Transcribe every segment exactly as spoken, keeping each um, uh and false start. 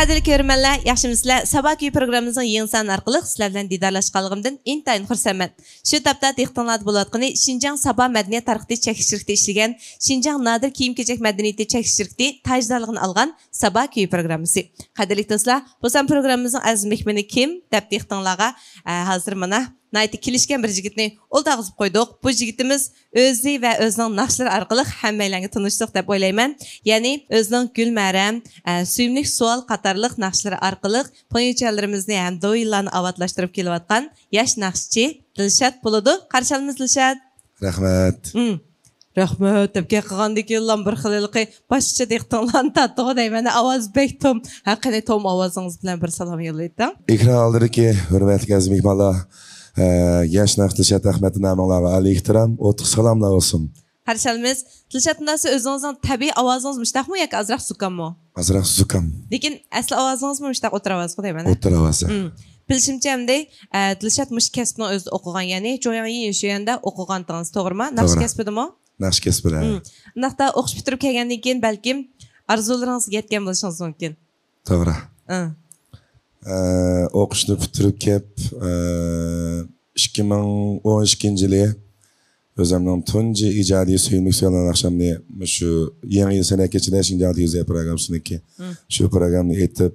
قەدىرلىك كۆرۈرمەنلەر، ياخشىمۇسىلەر؟ سابا كۈيى پروگراممىمىزنىڭ يېڭى سانى ئارقىلىق سىلەر بىلەن دىدارلاشقانلىقىمدىن ئىنتايىن خۇرسەنمەن. شۇ تاپتا دىققىتىڭلاردا بولۇۋاتقىنى شىنجاڭ سابا مەدەنىيەت تارقىتىش چەكلىك شىركىتى ئىشلىگەن شىنجاڭ نادىر كىيىم-كېچەك مەدەنىيىتى چەكلىك شىركىتى تاجدارلىقىنى ئالغان سابا كۈيى پروگراممىسى. قەدىرلىك دوستلار، بۇ سان پروگراممىمىزنىڭ ئەزىز مېھمىنى كىم دەپ دىققىتىڭلارغا، ئە، ھازىر مانا ناھايىتى كېلىشكەن بىر يىگىتنى ئولتۇرغۇزۇپ قويدۇق. بۇ يىگىتىمىز ئۆزى ۋە ئۆزىنىڭ ناخشىلىرى ئارقىلىق ھەممەيلەنگە تونۇشتۇق دەپ ئويلايمەن. يەنى ئۆزىنىڭ گۈلمەرەم، ئە، سۆيۈملۈك سوئال قاتارلىق ناخشىلىرى ئارقىلىق پويىنچانلىرىمىزنى ھەم دوۋيىنلارنى ئاۋاتلاشتۇرۇپ كېلىۋاتقان ياش ناخشىچى دىلشات بولىدۇ. قارشى ئالىمىز دىلشات. رەھمەت. ھىم. رەھمەت دەپ گەپ قىلغاندىن كېيىنلا بىر خىل ھېلىقى باشقىچە دىققىتىڭلارنى تارتتىغۇ دەيمەن. ئاۋاز بەك توم. ھە، قېنى توم ئاۋازىڭىز بىلەن بىر سالام يوللاۋېتىڭ. ئېكران ئالدىدىكى ھۆرمەتلىك ئەزىز مېھمانلار، ئە، ياش ناخشىچى دىلشات ئەخمەتنىڭ نامىڭلارغا ئالىي ئېھتىرام، ئوتلۇق سالاملار بولسۇن. قارشى ئالىمىز. دىلشات، مۇنداق دېسە، ئۆزىڭىزنىڭ تەبىئىي ئاۋازىڭىز مۇشۇنداقمۇ ياكى ئازراق زۇكاممۇ؟ ئازراق زۇكام. لېكىن ئەسلى ئاۋازىڭىزمۇ مۇشۇنداق ئوتتۇرا ئاۋازغۇ دەيمەن، ھە؟ ئوتتۇرا ئاۋاز، ھە. مم. بىلىشىمچە، ئەمدى، ئە، دىلشات مۇشۇ كەسىپنىڭ ئۆزىدە ئوقۇغان، يەنى جوياڭيى يۈنشۈيەندە ئوقۇغانتىڭىز، توغرىمۇ؟ ناخشا توغرا. كەسپىدىمۇ؟ ناخشا كەسپىدە، ھە. مم. ئۇنداقتا ئوقۇش پۈتتۈرۈپ كەلگەندىن كېيىن بەلكىم ئارزۇلىرىڭىزغا يەتكەن بولۇشىڭىز مۇمكىن. توغرا. ئى. ئە، ئوقۇشنى پۈتتۈرۈپ كەپ، ئە، ئىككى مىڭ ئون ئىككىنچى يىلى ئۆزۈمنىڭ تۇنجى ئىجادىي سۆيۈملۈك سۆيۈلگەن ئاخشامنى مۇشۇ يېڭى يىل سەنئەت كېچىدە شىنجاڭ تېلېۋىزىيە پروگراممىسىنىڭكى ھىم. شۇ پروگراممىنى ئېيتىپ،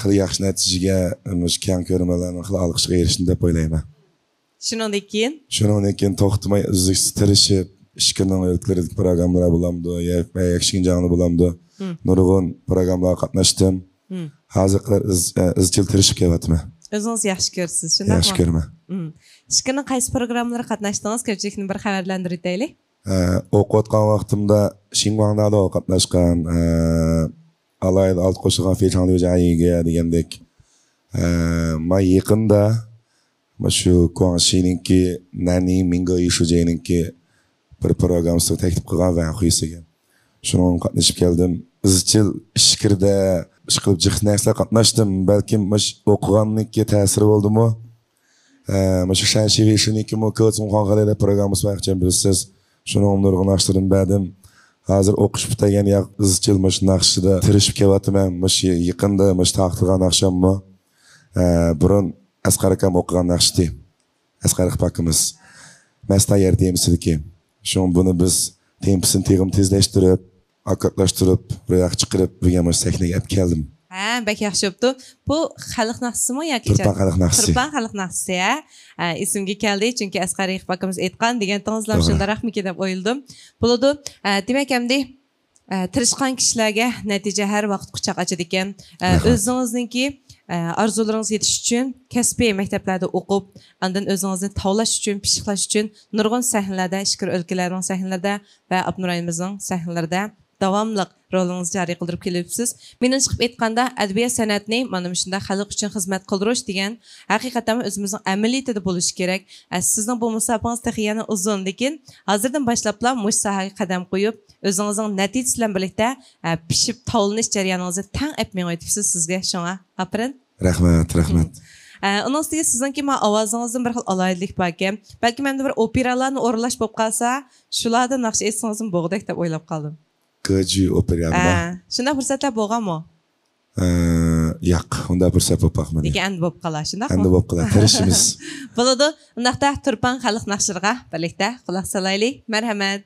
خېلى ياخشى نەتىجىگە، مۇشۇ كەڭ كۆرۈرمەنلەرنىڭ خېلى ئالقىشىغا ئېرىشتىم دەپ ئويلايمەن. شۇنىڭدىن كېيىن؟ شۇنىڭدىن كېيىن توختىماي، ئۈزلۈكسىز تىرىشىپ، ئىككىنىڭ ئۆلكىلىرىدىكى پروگراممىلار بولامدۇ، يا، يا شىنجاڭدا بولامدۇ، ھىم. نۇرغۇن پروگرامملارغا قاتناشتىم. ھىم. ھازىرقى ئىز-، ئە، ئىزچىل تىرىشىپ كېلىۋاتىمەن. ئۆزىڭىز ياخشى كۆرىسىز، شۇنداقمۇ؟ ياخشى كۆرىمەن. ھىم. ئىككىنىڭ قايسى پروگراممىلىرىغا قاتناشتىڭىز؟ كۆپچىلىكنى بىر خەۋەرلەندۈرۈۋېتەيلى. ئە، ئوقۇۋاتقان ۋاقتىمدا شىنگۇاڭدالو قاتناشقان، ئە، ئالايىت ئالتە قوشۇلغان فېيچاڭليۇ جايىگە دېگەندەك، ئە، ما يېقىندا مۇشۇ گۇاڭشىنىڭكى نەنى مىڭگې يىشۇجيېنىڭكى بىر پروگراممىسىغا تەكلىپ قىلغان ۋەن خۇيسىگە. شۇنىڭغا قاتنىشىپ كەلدىم. ئىزچىل ئىچكىرىدە ئىشقىلىپ جىق نەرسىلەر قاتناشتىم. بەلكىم مۇشۇ ئوقۇغاننىڭكى تەسىرى بولدىمۇ؟ ئە، مۇشۇ شەنشى ۋېيشىنىڭكىمۇ كېۋېتسۇڭ خۇاڭخېلى دەپ پروگراممىسى بار ئىكەن، بىلىسىز. شۇنىڭغا نۇرغۇن ناخشىلىرىمنى بەردىم. ھازىر ئوقۇش پۈتتۈرگەن ياق ئىزچىل مۇشۇ ناخشىدا تىرىشىپ كېلىۋاتىمەن. مۇشۇ يېقىندا مۇشۇ تارقىتىلغان ناخشاممۇ، ئە، بۇرۇن ئەسقەر ئاكام ئوقۇغان ناخشىتى. ئەسقەر ئاكىمىز مەستا يەر تېمىسىدىكى. شۇڭا بۇنى بىز تېمپىسىنى تېخىمۇ تېزلەشتۈرۈپ، ئاككوردلاشتۇرۇپ، روياپقا چىقىرىپ، بۈگۈن مۇشۇ سەھنىگە ئەپ كەلدىم. ھە، بەك ياخشى بوپتۇ. بۇ خەلق ناخشىسىمۇ ياكى تۇرپان خەلق ناخشىسى. تۇرپان خەلق ناخشىسى، ھە. ھە، ئېسىمگە كەلدى، چۈنكى ئەسقەر رېقىپ ئاكىمىز ئېيتقان دېگەن توغرا. شۇنداقراقمىكىن دەپ ئويلىدىم. بولىدۇ. ھە، دېمەك، ئەمدى ئە، تىرىشقان كىشىلەرگە نەتىجە ھەر ۋاقىت قۇچاق ئاچىدىكەن. ئە، رەھمەت. ئۆزىڭىزنىڭكى، ئە، ئارزۇلىرىڭىزغا يېتىش ئۈچۈن كەسپىي مەكتەپلەردە ئوقۇپ، ئاندىن ئۆزىڭىزنى تاۋلاش ئۈچۈن، پىششىقلاش ئۈچۈن نۇرغۇن سەھنىلەردە، ئىچكىرى ئۆلكىلەرنىڭ سەھنىلىرىدە ۋە ئاپتونوم رايونىمىزنىڭ سەھنىلىرىدە داۋاملىق رولىڭىزنى جارى قىلدۇرۇپ كېلىۋاتىسىز. مېنىڭچە قىلىپ ئېيتقاندا، ئەدەبىيات سەنئەتنى مانا مۇشۇنداق خەلق ئۈچۈن خىزمەت قىلدۇرۇش دېگەن ھەقىقەتەنمۇ ئۆزىمىزنىڭ ئەمەلىيىتىدە بولۇشى كېرەك. ئە، سىزنىڭ بۇ مۇساپىڭىز تېخى يەنە ئۇزۇن، لېكىن ھازىردىن باشلاپلا مۇشۇ ساھەگە قەدەم قويۇپ، ئۆزىڭىزنىڭ نەتىجىسى بىلەن بىرلىكتە، ئە، پىشىپ تاۋلىنىش جەريانىڭىزنى تەڭ ئەپ مېڭىۋېتىپسىز، سىزگە شۇڭا ئاپىرىن. رەھمەت، رەھمەت. ئە، ئۇنىڭ ئۈستىگە سىزنىڭكى ما ئاۋازىڭىزدىن بىر خىل ئالاھىدىلىك باركەن. بەلكىم ئەمدى بىر ئوپېرالارنى ئورۇنلاش بولۇپ قالسا، شۇلاردا ناخشا ئېيتسىڭىزمۇ بوغۇدەك دەپ ئويلاپ قالدىم. گېجۈ ئوپېرا ئە، شۇنداق پۇرسەتلەر بولغانمۇ؟ ئە، ياق، ئۇنداق پۇرسەت بولۇپ باقمىدى. لېكىن ئەمدى بولۇپ قالار، شۇنداقمۇ؟ ئەمدى بولۇپ قالار، تىرىشىمىز. بولىدۇ. ئۇنداقتا تۇرپان خەلق ناخشىلىرىغا بىرلىكتە قۇلاق سالايلى. مەرھەمەت.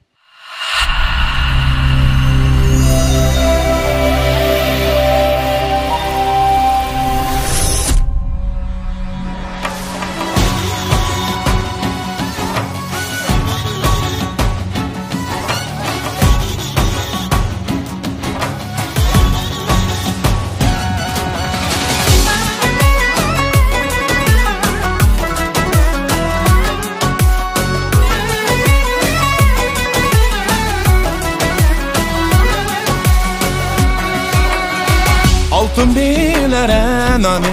ئالتۇن بىلەن رەنانى،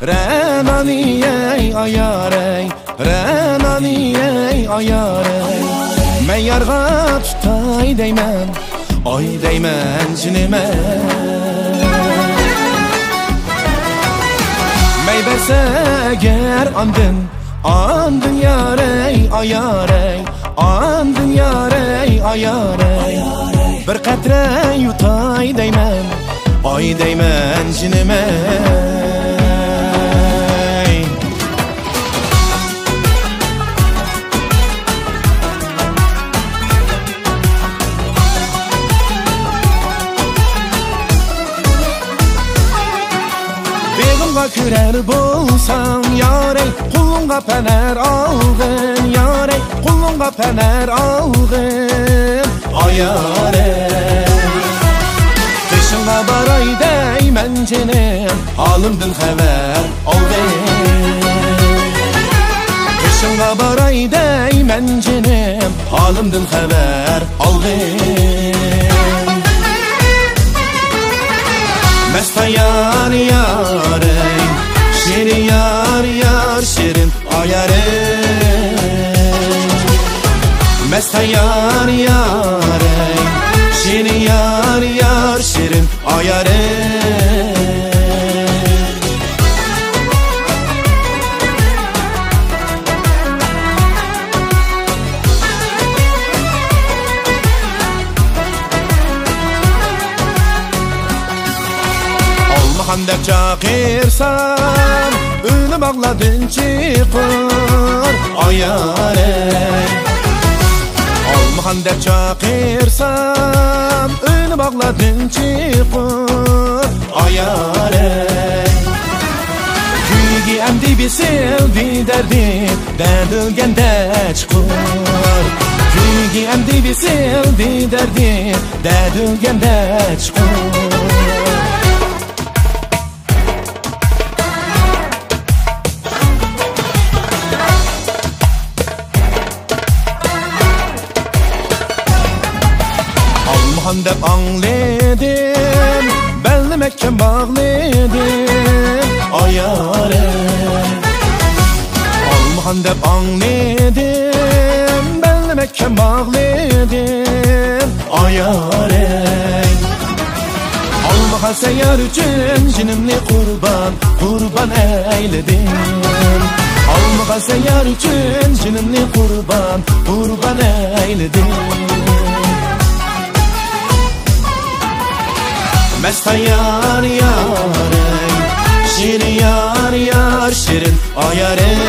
رەنانى ئەي ئايار ئەي، رەنانى ئەي ئايار ئەي. مەن يارغا تۇتاي دەيمەن، ئاي دەيمەن جېنىمە. مەي بەرسە ئەگەر ئاندىن، ئاندىن يار ئەي ئايار ئەي، ئاندىن يار ئەي ئايار ئەي. بىر قەترە يۇتاي دەيمەن، ئاي دەيمەن جېنىم ئەي. بېغىمغا كىرەر بولساڭ يارەي، قولۇڭغا پەنەر ئالغىن يارەي، قولۇڭغا پەنەر ئالغىن ئايارەي. قېشىڭغا باراي دەيمەن جېنىم، ھالىمدىن خەۋەر ئالغىن. قېشىڭغا باراي دەيمەن جېنىم، ھالىمدىن خەۋەر ئالغىن. مەستان يار يارەي، شېرىن يار يار شېرىن ئايارەي. مەستان يار يارەي، شېرىن يار يار شېرىن ئايارەي. ئالمىخان دەپ چاقىرسام، ئۆينى باغلاردىن چىقۇر ئايارەي. ئالمىخان دەپ چاقىرسام، ئۆينى باغلاردىن چىقۇر ئايارەي. كۆيۈكى ئەمدى بېسىلدى دەردىم، دەدۈلگەندە چىقۇر. كۆيۈكى ئەمدى بېسىلدى دەردىم، دەدۈلگەندە چىقۇر. ئالمىخان دەپ ئاڭلىدىم، بەلنى مەھكەم باغلىدىم ئايارەي. ئالمىخان دەپ ئاڭلىدىم، بەلنى مەھكەم باغلىدىم ئايارەي. ئالمىخان سەن يار ئۈچۈن جېنىمنى قۇربان، قۇربان ئەيلىدىم. ئالمىخان سەن يار ئۈچۈن جېنىمنى قۇربان، قۇربان ئەيلىدىم. مەستان يار يارەي، شېرىن يار يار شېرىن ئايارەي.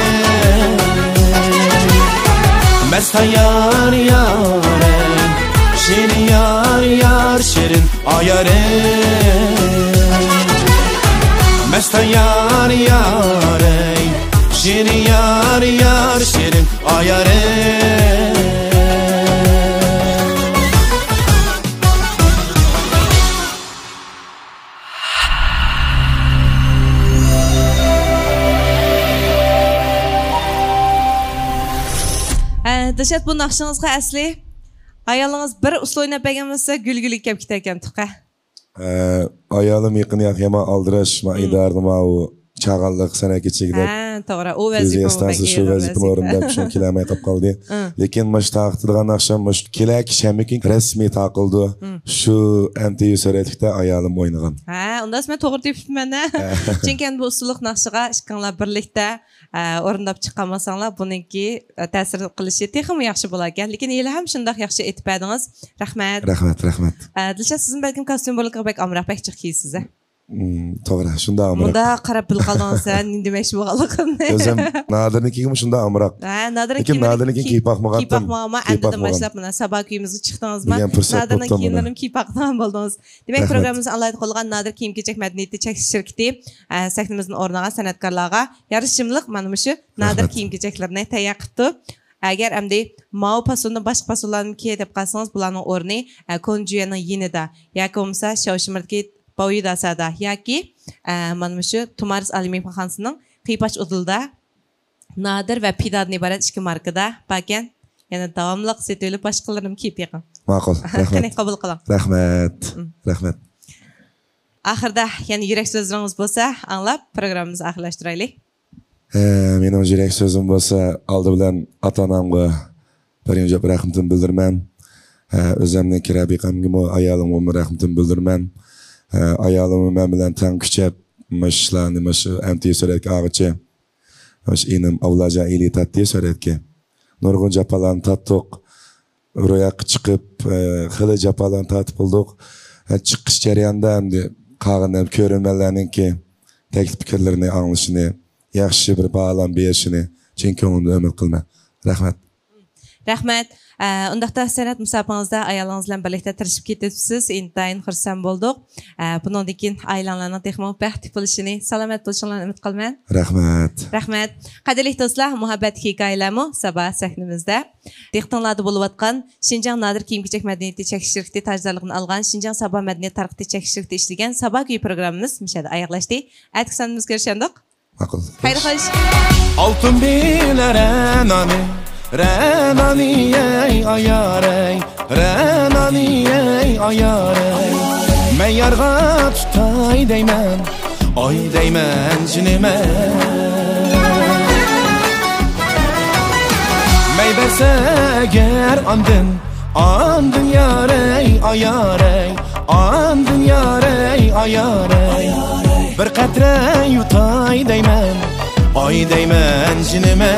مەستان يار يارەي، شېرىن يار يار شېرىن ئايارەي. مەستان يار يارەي، شېرىن يار يار شېرىن ئايارەي. ھە، دىلشات، بۇ ناخشىڭىزغا ئەسلى ئايالىڭىز بىر ئۇسسۇل ئويناپ بەرگەن بولسا، گۈل-گۈلى كەپ كېتەركەن تۇقا. ئە، ئايالىم يېقىن ياق يامان ئالدىراش، ما مم. ئىدارىنى ماۋۇ چاغانلىق سەنئەت كېچىلىكىدە ھە، توغرا. ئۇ كۆزى ۋەزىپە ياستانسىز شۇ ۋەزىپە ئورۇنداپ شۇ كېلەلمەي قاپ قالدى. ئە. لېكىن مۇشۇ تارقىتىدىغان ئاخشام مۇشۇ كېلەكى شەنبە كۈنى رەسمىي تارقىلىدۇ. مم. شۇ ئەم تى ۋى سۈرەتلىكتە ئايالىم ئوينىغان. ھە، ئۇنداق مەن توغرا تېپىپتىمەن ھە. ھە. چۈنكى ئەمدى بۇ ئۇسسۇللۇق ناخشىغا ئىككىڭلار بىرلىكتە ئە، ئورۇنداپ چىقالمىساڭلار، بۇنىڭكى، ئە، تەسىر قىلىشى تېخىمۇ ياخشى بولاركەن. لېكىن ھېلىھەم شۇنداق ياخشى ئېيتىپ بەردىڭىز. رەھمەت. رەھمەت، رەھمەت. ئە، دىلشات، سىزمۇ بەلكىم كاستيۇم بولۇلكىغا بەك ئامراق، بەك جىق كىيىسىز، ھە؟ مم، توغرا، شۇنداق ئامراق. مۇنداق قاراپ بىل قالدىڭىز، ھە، نېمە دېمەكچى بولغانلىقىمنى. ئۆزۈم نادىرنىڭكىگىمۇ شۇنداق ئامراق. ھە، نادىرنىڭ لېكىن كىيىملىرىنى نادىرنىڭكىن كىي-، كىيىپ باقمىغانتىم. كىيىپ باقمىغانما، كىيىپ ئەمدىدىن باقمىغان. باشلاپ مانا سابا كىيىمىڭىزگە چىقتىڭىزما؟ دېگەن پۇرسەت نادىرنىڭ بوپتۇ كىيىملىرىنى مانا. كىيىپ باقىدىغان بولدىڭىز. دېمەك، رەھمەت. پروگراممىمىزنى ئاڭلايدىغان نادىر كىيىم-كېچەك مەدەنىيىتى چەكلىك شىركىتى، ئە، سەھنىمىزدىن ئورۇن ئالغان سەنئەتكارلارغا يارىشىملىق مانا مۇشۇ نادىر رەھمەت. كىيىم-كېچەكلىرىنى تەييار قىپتۇ. ئەگەر ئەمدى ماۋۇ پاسوندىن باشقا پاسونلارنىمۇ كىيەي دەپ قالسىڭىز، بۇلارنىڭ ئورنى، ئە، كونا جۈيەننىڭ يېنىدا ياكى بولمىسا شياۋشىمىردىكى باۋيۇداسادا ياكى، ئە، مانا مۇشۇ تۇمارىس ئالىي مېھمانخانىسىنىڭ قىيپاش ئۇدۇلىدا نادىر ۋە پىدادىن ئىبارەت ئىككى ماركىدا باركەن. يەنە داۋاملىق سېتىۋېلىپ، باشقىلىرىنىمۇ كىيىپ بېقىڭ. ماقۇل، رەھمەت. قېنى، قەبۇل قىلىڭ. رەھمەت، مم. رەھمەت. ئاخىرىدا يەنە يۈرەك سۆزلىرىڭىز بولسا ئاڭلاپ، پروگراممىمىزنى ئاخىرلاشتۇرايلى. ھە، مېنىڭ يۈرەك سۆزۈم بولسا، ئالدى بىلەن ئاتا-ئانامغا بىرىنچى بولۇپ رەھمىتىمنى بىلدۈرىمەن. ھە، ئۆزۈمنىڭ كىرا بىقەمگىمۇ، ئايالىمغىمۇ رەھمىتىمنى بىلدۈرىمەن. ھە، ئايالىممۇ مەن بىلەن تەڭ كۈچەپ، مۇشۇلارنى، مۇشۇ ئەم تى ۋى سۈرەتكە ئالغۇچى، مۇشۇ ئىنىم ئابلاجان ئېلى تارتتى سۈرەتكە. نۇرغۇن جاپالارنى تارتتۇق. روياپقا چىقىپ، ئە، خېلى جاپالارنى تارتىپ بولدۇق. ھە، چىقىش جەريانىدا ئەمدى قالغان كۆرۈرمەنلەرنىڭكى تەكلىپ پىكىرلىرىنى ئاڭلىشىنى، ياخشى بىر باھالام بېرىشىنى چىن كۆڭلۈمدىن ئۈمىد قىلىمەن. رەھمەت. رەھمەت. ئە، ئۇنداقتا سەنئەت مۇسابىقىڭىزدە ئايالىڭىز بىلەن بىرلىكتە تىرىشىپ كېتىپسىز. ئىنتايىن خۇرسەن بولدۇق. ئە، بۇنىڭدىن كېيىن ئائىلەڭلارنىڭ تېخىمۇ بەختلىك بولۇشىنى، سالامەت بولۇشۇڭلارنى ئۈمىد قىلىمەن. رەھمەت. رەھمەت. قەدىرلىك دوستلار، مۇھەببەت ھېكايىلەرمۇ سابا سەھنىمىزدە. دىققىتىڭلاردا بولۇۋاتقان شىنجاڭ نادىر كىيىم-كېچەك مەدەنىيىتى چەكلىك شىركىتى تاجدارلىقىنى ئالغان شىنجاڭ سابا مەدەنىيەت تارقىتىش چەكلىك شىركىتى ئىشلىگەن سابا كۈيى پروگراممىمىز مۇشۇ يەردە ئاياغلاشتى. ئەتىكى سانىمىزدا كۆرۈشەندۇق. ماقۇل. خەير خوش. ئالتۇن بىلە رەنانى، رەنانى ئەي ئايار ئەي، رەنانى ئەي ئايار ئەي. مەن يارغا تۇتاي دەيمەن، ئاي دەيمەن جېنىمە. مەي بەرسە ئەگەر ئاندىن، ئاندىن يار ئەي ئايار ئەي، ئاندىن يار ئەي ئايار ئەي. بىر قەترە يۇتاي دەيمەن، ئاي دەيمەن جېنىمە.